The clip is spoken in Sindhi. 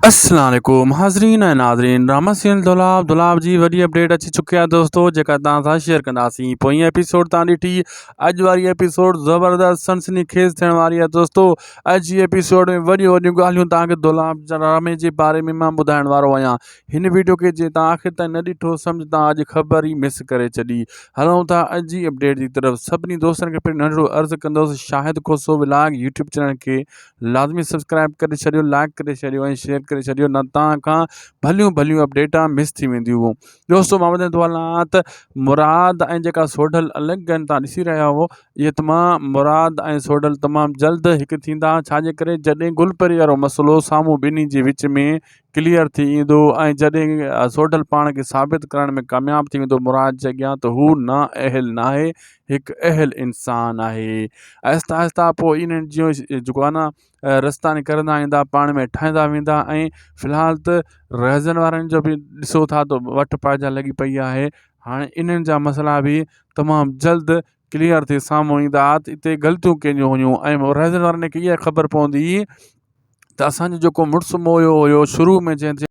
السلام عليڪم حاضرين ۽ ناظرين ڊراما سيريل دولاب دولاب جي وڏي اپڊيٽ اچي چڪي آهي دوستو جيڪا توهان سان شيئر ڪنداسين پوئين ايپيسوڊ تان ڏٺي اڄ واري ايپيسوڊ زبردست سنسني خيز ٿيڻ واري آهي دوستو اڄ جي ايپيسوڊ ۾ وڏيون وڏيون ڳالهيون توهان کي دولاب ڊرامي جي باري ۾ مان ٻڌائڻ وارو آهيان هن ويڊيو کي جي توهان آخر تائين نه ڏٺو سمجھ توهان اڄ خبر ئي مس ڪري ڇڏي هلون ٿا اڄ جي اپڊيٽ جي طرف سڀني دوستن کي پهريون ننڍڙو عرض ڪندس Shahid Khoso vlog YouTube channel کي لازمي سبسڪرائب ڪري ڇڏيو لائڪ ڪري ڇڏيو ۽ شيئر ڪري ڇڏيو نه تان کان ڀليون ڀليون اپڊيٽا مس ٿي وينديون دوستو مان ٻڌائيندو هلان ته مراد ۽ جيڪا سوڍل الڳ آهن تان ڏسي رهيا هو اهي تمام مراد ۽ سوڍل تمام جلد هڪ ٿيندا ڇاجي ڪري جڏهن گل پري وارو مسئلو سامهون ٻنهي جي وچ ۾ ڪليئر ٿي ايندو ۽ جڏهن سوڍل پاڻ کي ثابت ڪرڻ ۾ ڪامياب ٿي ويندو مراد جي اڳيان ته هو نا اهل ناهي هڪ اهل انسان آهي. آهستي آهستي پوء انهن جون جيڪو آهي نه رستا نڪرندا ويندا پاڻ ۾ ٺهندا ويندا ۽ في الحال ته رهزن وارن جو به ڏسو ٿا ته وٺ پاجا لڳي پئي آهي هاڻي انهن جا مسئلا به تمام جلد ڪليئر ٿي سامهون ايندا ته اتي غلطيون ڪنهن جون هيون ۽ رهزن وارن کي اها خبر پوندي ته اسانجو جيڪو مڙس مويو هيو شروع ۾ جنهن.